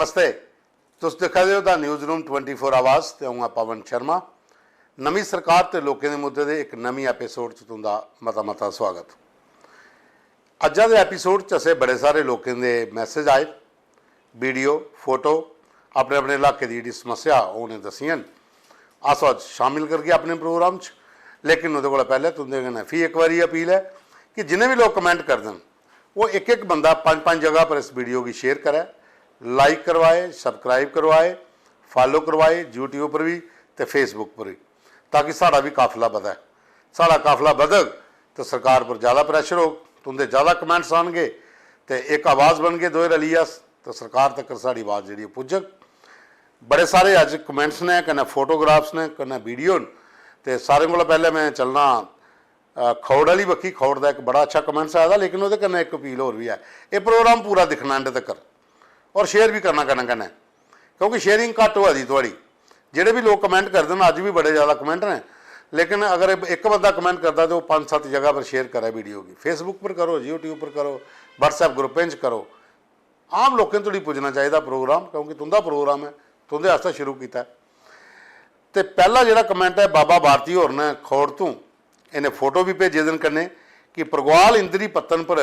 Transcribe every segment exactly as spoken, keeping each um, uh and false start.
नमस्ते। तुस दिक्खा दे ओ the news room twenty four आवाज़ ते अ'ऊं आं पवन शर्मा। नमीं सरकार ते लोकें दे मुद्दे दे इक नमीं एपिसोड च तुं'दा मता मता सुआगत। अज्जा दे एपिसोड च असें बड़े सारे लोकें दे मैसेज आए, वीडियो, फोटो, अपने अपने इलाके दी जेह्ड़ी समस्या ओह् उ'नें दस्सियां न। अस अज्ज शामिल करगे अपने प्रोग्राम च, लेकिन ओह्दे कोला पैह्लें तुं'दे कन्नै फ्ही इक बारी अपील ऐ कि जिन्ने बी लोक कमेंट करदे न, ओह् इक इक बंदा पंज पंज जगह पर इस वीडियो गी शेयर करै, लाइक करवाए, सब्सक्राइब करवाए, फॉलो करवाए, यूट्यूब पर बी ते फेसबुक पर बी, ताकि साढ़ा बी काफला बधै। साढ़ा काफला बधग ते सरकार पर ज़्यादा प्रैशर होग, तुं'दे ज़्यादा कमेंट्स आनगे ते इक आवाज़ बनगे दोए रलियै अस, ते सरकार तक्कर साढ़ी आवाज़ जेह्ड़ी ओह् पुज्जग। बड़े सारे अज्ज कमेंट्स न, कन्नै फोटोग्राफ्स न, कन्नै वीडियो न। ते सारें कोला पैह्लें में चलना, अ, खौड़ आह्ली बक्खी। खौड़ दा इक बड़ा अच्छा कमेंट्स आए दा, लेकिन ओह्दे कन्नै इक अपील होर बी ऐ, एह् प्रोग्राम पूरा दिक्खना एंड तक्कर, और शेयर बी करना कन्नै कन्नै, क्योंकि शेयरिंग घट्ट होआ दी थुआढ़ी। जेह्ड़े बी लोक कमेंट करदे न, अज्ज बी बड़े ज़्यादा कमेंट न, लेकिन अगर इक बंदा कमेंट करदा ते ओह् पंज सत्त जगह पर शेयर करै वीडियो गी, फेसबुक पर करो, यूट्यूब पर करो, WhatsApp ग्रुपें च करो। आम लोकें धोड़ी पुज्जना चाहिदा प्रोग्राम, क्योंकि तुं'दा प्रोग्राम ऐ, तुं'दे आस्तै शुरू कीता ऐ। ते पैह्ला जेह्ड़ा कमेंट ऐ, बाबा भारती होर ने खौड़ तों, इ'नें फोटो बी भेजे दे न कन्नै, कि परगवाल इंद्री पत्तन पर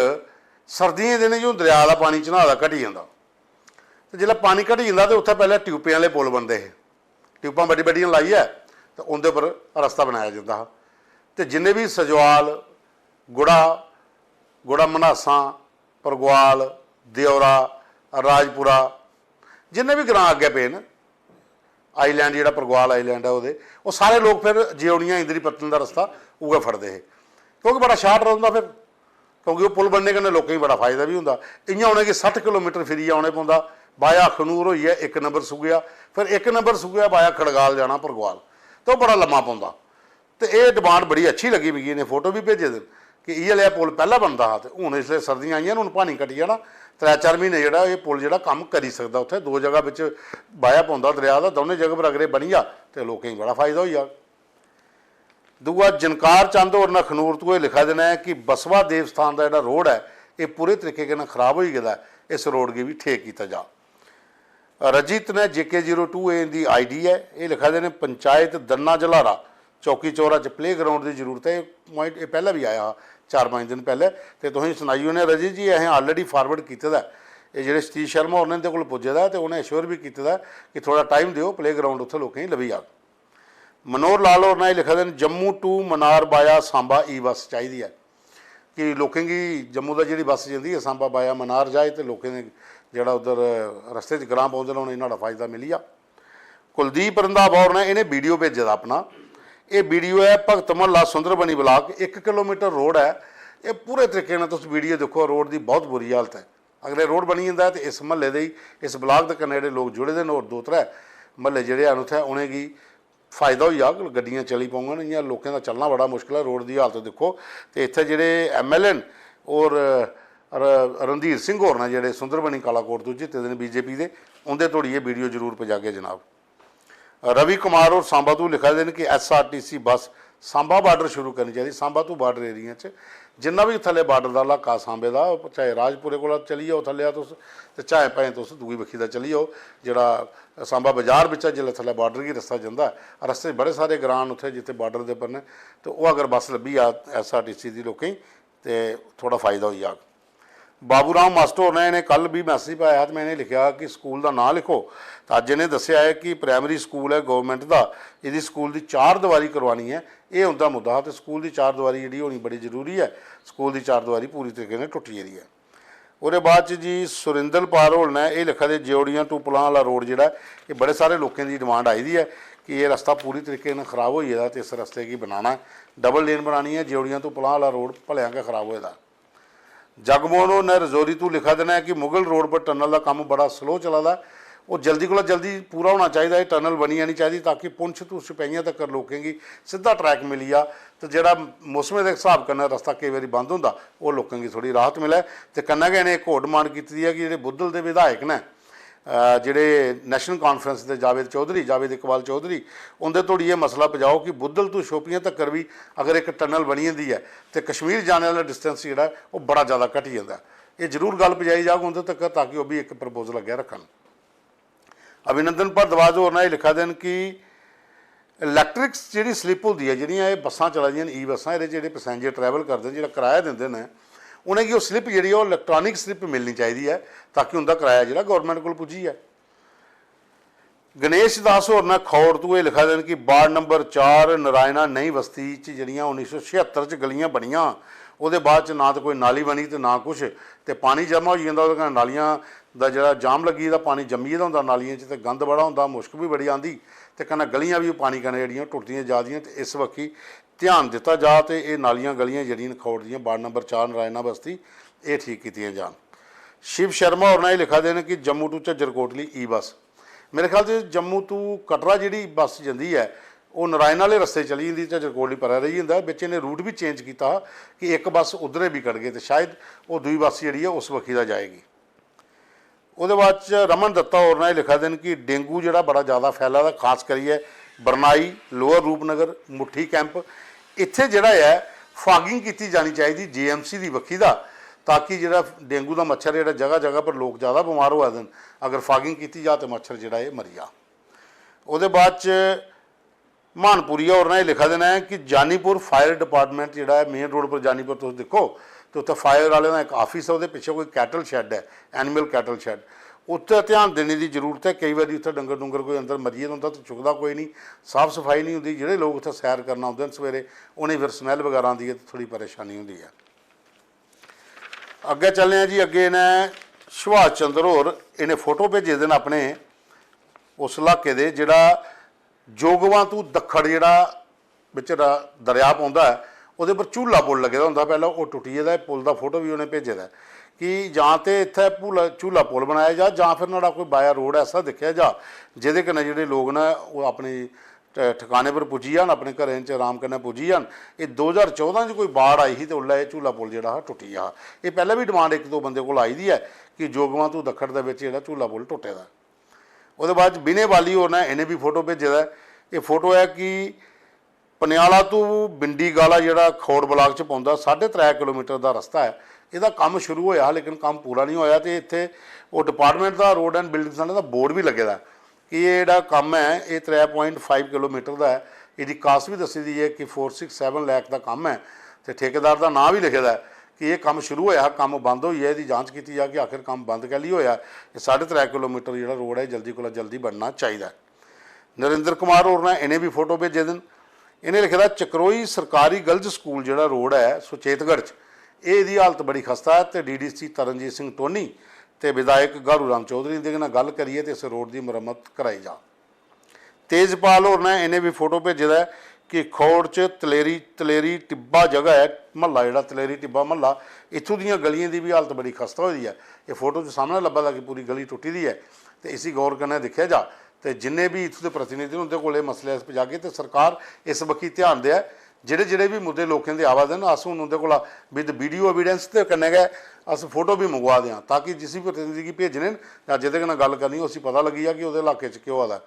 सर्दियें दिनें जो दरेआ दा पानी चन्हाऽ दा घटी जंदा। ते जिसलै पानी घटी जंदा ते उत्थै पैह्लें ट्यूबें आह्ले पुल बनदे हे, ट्यूबां बड्डी बड्डियां लाइयै ते उं'दे पर रस्ता बनाया जंदा हा। ते जिन्ने बी सजवाल, गुड़ा, गुड़ा मनासां, परगवाल, देओरा, राजपुरा, जिन्ने बी ग्रांऽ अग्गें पे न, आइलैंड जेह्ड़ा परगवाल आइलैंड ऐ ओह्दे, ओह् सारे लोक फिर जेओड़ियां इंद्री पत्तन दा रस्ता उ'ऐ फड़दे हे, क्योंकि बड़ा शार्ट रौंह्दा फिर, क्योंकि ओह् पुल बनने कन्नै लोकें गी बड़ा फायदा बी होंदा। इ'यां उ'नेंगी सट्ठ किलोमीटर फिरियै औने पौंदा, बाया अखनूर होइयै इक नंबर सुगेआ, फिर इक नंबर सुगेआ बाया खड़गाल जाना परगवाल, ते ओह् बड़ा लम्मा पौंदा। ते एह् डिमांड बड़ी अच्छी लग्गी मिगी, इ'नें फोटो बी भेजे दे न कि इ'यै लेहा पुल पैह्लें बनदा हा ते हून इसलै सर्दियां आइयां न, हून पानी घटी जाना, त्रै चार म्हीने जेह्ड़ा एह् पुल जेह्ड़ा कम्म करी सकदा। उत्थै दो जगह बिच बाया पौंदा दरेआ दा, दौनें जगह पर अगर एह् बनी जा ते लोकें गी बड़ा फायदा होई जाग। दूआ, जनकार चंद होर न अखनूर तों, एह् लिखा दे न कि बसवा देव स्थान दा जेह्ड़ा रोड ऐ, एह् पूरे तरीके कन्नै खराब होई गेदा ऐ, इस रोड गी बी ठीक कीता जा। रजित ने जे के ज़ीरो टू ए इं'दी आई डी ऐ, एह् लिखा दे न, पंचायत दन्ना जल्हारा चौकी चौरा च प्ले ग्राउंड दी जरूरत ऐ। एह् प्वाइंट एह् पैह्लें बी आया हा, चार पंज दिन पैह्लें, ते तुसेंगी सनाई ओड़ने आं रजित जी, असें already forward कीते दा ऐ। एह् जेह्ड़े सतीश शर्मा होर न, इं'दे कोल पुज्जे दा ऐ ते उ'नें अश्योर बी कीते दा ऐ कि थोह्ड़ा टाइम देओ, प्ले ग्राउंड उत्थै लोकें गी लब्भी जाग। मनोहर लाल होर न एह् लिखा दे न, जम्मू टू मनार बाया सांबा ई बस चाहिदी ऐ, कि लोकें गी जम्मू दा जेह्ड़ी बस जंदी ऐ सांबा बाया मनार जाए ते लोकें दे जेह्ड़ा उद्धर रस्ते च ग्रांऽ पौंदे न, उ'नेंगी न्हाड़ा फायदा मिली जा। कुलदीप रंधावा होर ने इ'नें वीडियो भेजे दा अपना, एह् वीडियो ऐ भगत मोहल्ला सुंदरबनी ब्लाक, इक किलोमीटर रोड ऐ। एह् पूरे तरीके कन्नै तुस वीडियो दिक्खो, रोड दी बहुत बुरी हालत ऐ। अगर एह् रोड बनी जंदा ऐ ते इस म्हल्ले दे, इस ब्लाक दे कन्नै जेह्ड़े लोक जुड़े दे न, होर दो त्रै म्हल्ले जेह्ड़े हैन उत्थै, उ'नेंगी फायदा होई जाग, गड्डियां चली पौङन। इ'यां लोकें दा चलना बड़ा मुश्कल ऐ, रोड दी हालत दिक्खो। ते इत्थै जेह्ड़े एम एल ए न, होर र-, रणधीर सिंह होर न, जेह्ड़े सुंदरबनी कालाकोट तों जित्ते दे न बी जे पी दे, उं'दे धोड़ी एह् वीडियो जरूर पजागे जनाब। रवि कुमार होर सांबा तों लिखा दे न कि एस आर टी सी बस सांबा बार्डर शुरू करनी चाहिदी। सांबा तों बार्डर एरिया च जिन्ना बी थल्ले बार्डर दा इलाका सांबे दा, चाहे राजपुरे कोला चली जाओ थल्ले तुस, ते चाहे भाएं तुस दूई बक्खी दा चली जाओ, जेह्ड़ा सांबा बाजार बिच्चा जिसलै थल्ले बार्डर गी रस्ता जंदा ऐ, रस्ते च बड़े सारे ग्रांऽ न उत्थै जित्थै बार्डर दे उप्पर न, ते ओह् अगर बस लब्भी जा एस आर टी सी दी लोकें गी ते थोह्ड़ा फायदा होई जाग। बाबू राम मास्टर होर ने इ'नें कल बी मैसेज पाया हा ते में इ'नें लिखेआ कि स्कूल दा नांऽ लिखो। ते अज्ज इ'नें दस्सेआ ऐ कि प्राइमरी स्कूल ऐ गौरमेंट दा, एह्दी स्कूल दी चार दवारी करवानी ऐ। एह् उं'दा मुद्दा हा ते स्कूल दी चार दवारी जेह्ड़ी होनी बड़ी जरूरी ऐ, स्कूल दी चार दवारी पूरी तरीके कन्नै टुट्टी गेदी ऐ। ओह्दे बाद च जी सुरिंदर पार होर ने एह् लिखा दे, जेओड़ियां टू पलां आह्ला रोड जेह्ड़ा ऐ, एह् बड़े सारे लोकें दी डिमांड आई दी ऐ कि एह् रस्ता पूरी तरीके कन्नै खराब होई गेदा ते इस रस्ते गी बनाना ऐ, डबल लेन बनानी ऐ। जेओड़ियां टू पलां आह्ला रोड भलेआं गै खराब होए दा ऐ। जगमोहन होर ने रजौरी तों लिखा दे न कि मुगल रोड पर टनल दा कम्म बड़ा स्लो चला दा ऐ, ओह् जल्दी कोला जल्दी पूरा होना चाहिदा, एह् टनल बनी जानी चाहिदी ताकि पुंछ तों छपैइयां तक्कर लोकें गी सिद्धा ट्रैक मिली जा। ते जेह्ड़ा मौसमें दे स्हाब कन्नै रस्ता केईं बारी बंद होंदा, ओह् लोकें गी थोह्ड़ी राहत मिलै। ते कन्नै गै इ'नें इक होर डिमांड कीती दी ऐ कि जेह्ड़े बुद्धल दे विधायक न, अ, जेह्ड़े नेशनल कांफ्रेंस दे जावेद चौधरी, जावेद इकबाल चौधरी, उं'दे धोड़ी एह् मसला पजाओ कि बुद्धल तों शोपियां तक्कर बी अगर इक टनल बनी जंदी ऐ ते कश्मीर जाने आह्ला डिस्टेंस जेह्ड़ा ऐ ओह् बड़ा ज़्यादा घटी जंदा ऐ। एह् जरूर गल्ल पजाई जाग उं'दे तक्कर ताकि ओह् बी इक प्रपोजल अग्गें रक्खन। अभिनंदन भारद्वाज होर न, एह् लिखा दे न कि इलैक्ट्रिक जेह्ड़ी स्लिप होंदी ऐ, जेह्ड़ियां एह् बस्सां चला दियां न, ई बस्सां, एह्दे च जेह्ड़े पैसेंजर ट्रैवल करदे न, जेह्ड़ा कराया दिंदे न, उ'नेंगी ओह् स्लिप जेह्ड़ी ऐ, ओह् इलैक्ट्रॉनिक स्लिप मिलनी चाहिदी ऐ, ताकि उं'दा कराया जेह्ड़ा गौरमैंट कोल पुज्जी जाए। गणेश दास होर न खौड़ तू एह् लिखा दे न कि वार्ड नंबर चार नारायणा नई बस्ती च जेह्ड़ियां उन्नी सौ छेहत्तर च गलियां बनियां, ओह्दे बाद च ना ते कोई नाली बनी ते ना कुछ, ते पानी जमा होई जंदा, ओह्दे कन्नै नालियां दा जेह्ड़ा जाम लग्गी गेदा, पानी जम्मी गेदा होंदा नालियें च, ते गंद बड़ा होंदा, मुश्क बी बड़ी आंदी, ते कन्नै गलियां बी पानी कन्नै जेह्ड़ियां टुटदियां जा दियां। ते इस बक्खी ध्यान दित्ता जा ते एह् नालियां गलियां जेह्ड़ियां न खौड़ दियां, वार्ड नंबर चार नारायणा बस्ती, एह् ठीक कीतियां जान। शिव शर्मा होर न एह् लिखा दे न कि जम्मू to झज्जर कोटली ई बस, मेरे ख्याल च जम्मू to कटरा जेह्ड़ी बस जंदी ऐ, ओह् नारायण आह्ले रस्ते चली जंदी, झज्जर कोटली परै रेही जंदा ऐ। बिच इ'नें रूट बी चेंज कीता हा कि इक बस उद्धरै बी कड्ढगे ते शायद ओह् दूई बस जेह्ड़ी ऐ उस बक्खी दा जाएगी। ओह्दे बाद च रमन दत्ता होर न एह् लिखा दे न कि डेंगू जेह्ड़ा बड़ा ज़्यादा फैला दा, खास करियै बरनाई, लोअर रूपनगर, मुट्ठी कैंप, इत्थै जेह्ड़ा ऐ फॉगिंग कीती जानी चाहिदी जे एम सी दी बक्खी दा, ताकि जेह्ड़ा डेंगू दा मच्छर जेह्ड़ा जगह जगह पर लोक ज़्यादा बमार होआ दे न, अगर फॉगिंग कीती जा ते मच्छर जेह्ड़ा एह् मरी जा। ओह्दे बाद च म्हानपुरिया होर ने एह् लिखा दे न कि जानीपुर फायर डिपार्टमेंट जेह्ड़ा ऐ, मेन रोड पर जानीपुर तुस दिक्खो ते उत्थै फायर आह्लें दा इक आफिस ऐ, ओह्दे पिच्छें कोई कैटल शैड ऐ, एनिमल कैटल शैड, उत्थै ध्यान देने दी जरूरत ऐ। केई बारी उत्थै डंगर डुंगर कोई अंदर मरी गेदा होंदा ते चुकदा कोई निं, साफ सफाई निं होंदी। जेह्ड़े लोक उत्थै सैर करन औंदे न सवेरे, उ'नेंगी फिर स्मैल बगैरा आंदी ऐ ते थोह्ड़ी परेशानी होंदी ऐ। अग्गें चलने आं जी, अग्गें इ'नें सुभाष चंद्र होर इ'नें फोटो भेजे दे न अपने उस इलाके दे, जेह्ड़ा जोगवां तू दक्खड़ जेह्ड़ा बिच रा-, दरेआ पौंदा ऐ, ओह्दे पर झूला पुल लग्गे दा होंदा, पैह्लें ओह् टुट्टी गेदा ऐ। पुल दा फोटो बी उ'नें भेजे दा ऐ कि जां ते इत्थै भूला-, झूला पुल बनाया जा जां फिर नुहाड़ा कोई बाया रोड ऐसा दिक्खेआ जा जेह्दे कन्नै जेह्ड़े लोक न ओह् अपनी ठ-, ठकाने पर पुज्जी जान, अपने घरें च अराम कन्नै पुज्जी जान। एह् दो ज्हार चौदां च कोई बाढ़ आई ही ते उसलै एह् झूला पुल जेह्ड़ा हा टुट्टी गेआ हा। एह् पैह्लें बी डिमांड इक दो बंदे कोल आई दी ऐ कि जोगवां तू दक्खड़ दे बिच जेह्ड़ा झूला पुल टुट्टे दा ऐ। ओह्दे बाद च बिने बाली होर ने इ'नें बी फोटो भेजे दा ऐ। एह् फोटो ऐ कि पनियाला तू बिंडी गाला जेह्ड़ा खौड़ ब्लाक च पौंदा, साढ़े त्रै किलोमीटर दा रस्ता ऐ। एह्दा कम्म शुरू होएआ हा, लेकिन कम्म पूरा निं होएआ ते इत्थै ओह् डिपार्टमेंट दा, रोड एंड बिल्डिंग्स आह्लें दा बोर्ड बी लग्गे दा ऐ कि एह् जेह्ड़ा कम्म ऐ, एह् त्रै point five किलोमीटर दा ऐ। एह्दी कास्ट बी दस्सी दी ऐ कि four six seven lakh दा कम्म ऐ ते ठेकेदार दा नांऽ बी लिखे दा ऐ कि एह् कम्म शुरू होएआ हा, कम्म बंद होई गेआ, एह्दी जांच कीती जा कि आखिर कम्म बंद कैह्ली होएआ। एह् साढ़े त्रै किलोमीटर जेह्ड़ा रोड ऐ, एह् जल्दी कोला जल्दी बनना चाहिदा ऐ। नरेंद्र कुमार होर ने इ'नें बी फोटो भेजे दे न। इ'नें लिखे दा, चक्रोई सरकारी गर्ल्स स्कूल जेह्ड़ा रोड ऐ सुचेतगढ़ च, एह्, एह्दी हालत बड़ी खस्ता ऐ ते D D C Taranjeet Singh Tony ते विधायक गारू राम चौधरी इं'दे कन्नै गल्ल करियै ते इस रोड दी मरम्मत कराई जा। तेजपाल होर ने इ'नें बी फोटो भेजे दा ऐ कि खौड़ च तलेरी, तलेरी टिब्बा जगह ऐ, म्हल्ला जेह्ड़ा तलेरी टिब्बा म्हल्ला, इत्थूं दियां गलियें दी बी हालत बड़ी खस्ता होई दी ऐ। एह् फोटो च सामनै लब्भा दा कि पूरी गली टुट्टी दी ऐ ते इसी गौर कन्नै दिक्खेआ जा ते जिन्ने बी इत्थूं दे प्रतिनिधि न उं'दे कोल एह् मसले अस पजागे ते सरकार इस बक्खी ध्यान देऐ। जेह्ड़े जेह्ड़े बी मुद्दे लोकें दे आवा दे न, अस हून उं'दे कोला with video evidence ते कन्नै गै अस फोटो बी मंगवा दे आं, ताकि जिसी प्रतिनिधि गी भेजने न जां जेह्दे कन्नै गल्ल करनी, उसी पता लग्गी जा कि ओह्दे इलाके च केह् होआ दा ऐ।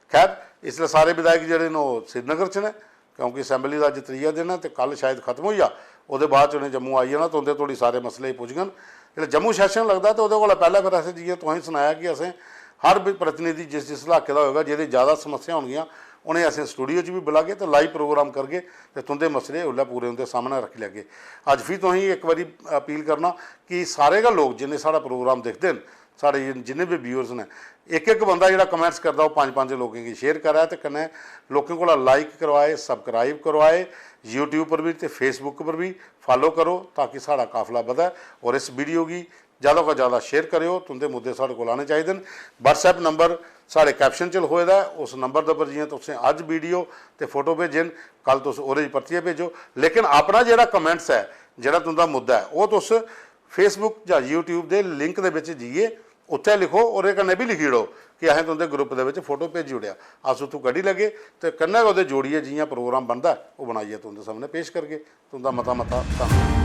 खैर, इसलै सारे विधायक जेह्ड़े न, ओह् श्रीनगर च न, क्योंकि असैंबली दा अज्ज त्रीया दिन ऐ ते कल शायद खत्म होई जा, ओह्दे बाद च उ'नें जम्मू आई जाना ते उं'दे धोड़ी सारे मसले पुजङन। जिसलै जम्मू सैशन लगदा ते ओह्दे कोला पैह्लें फिर असें, जि'यां तुसें सनाया कि असें हर बी प्रतिनिधि जिस जिस इलाके दा होएगा, जेह्दे ज़्यादा समस्या होनगियां, उ'नें असें स्टूडियो च बी बुलागे ते लाइव प्रोग्राम करगे ते तुं'दे मसले उसलै पूरे उं'दे सामनै रक्खी लैगे। अज्ज फ्ही तुसेंगी इक बारी अपील करना कि सारे गै लोक जिन्ने साढ़ा प्रोग्राम दिखदे न, साढ़े जिन्ने बी व्यूअर्स न, इक इक बंदा जेह्ड़ा कमेंट्स करदा, ओह् पंज पंज लोकें गी शेयर करै ते कन्नै लोकें कोला लाइक करवाए, सब्सक्राइब करवाए, यूट्यूब पर बी ते फेसबुक पर बी फॉलो करो, ताकि साढ़ा काफला बधै। और इस वीडियो गी ज़्यादा कोला ज़्यादा शेयर करेओ। तुं'दे मुद्दे साढ़े कोल आने चाहिदे न। WhatsApp नंबर साढ़े कैप्शन च लखोए दा ऐ, उस नंबर दे उप्पर जि'यां तुसें अज्ज वीडियो ते फोटो भेजे न, कल तुस ओह्दे च परतियै भेजो। लेकिन अपना जेह्ड़ा कमेंट्स ऐ, जेह्ड़ा तुं'दा मुद्दा ऐ, ओह् तुस फेसबुक जां यूट्यूब दे लिंक दे बिच जाइयै उत्थै लिखो, ओह्दे कन्नै बी लिखी ओड़ो कि असें तुं'दे ग्रुप दे बिच फोटो भेजी ओड़ेआ, अस उत्थूं कड्ढी लैगे ते कन्नै गै ओह्दे जोड़ियै जि'यां प्रोग्राम बनदा ऐ, ओह् बनाइयै तुं'दे सामनै पेश करगे। तुं'दा मता मता धन्नवाद।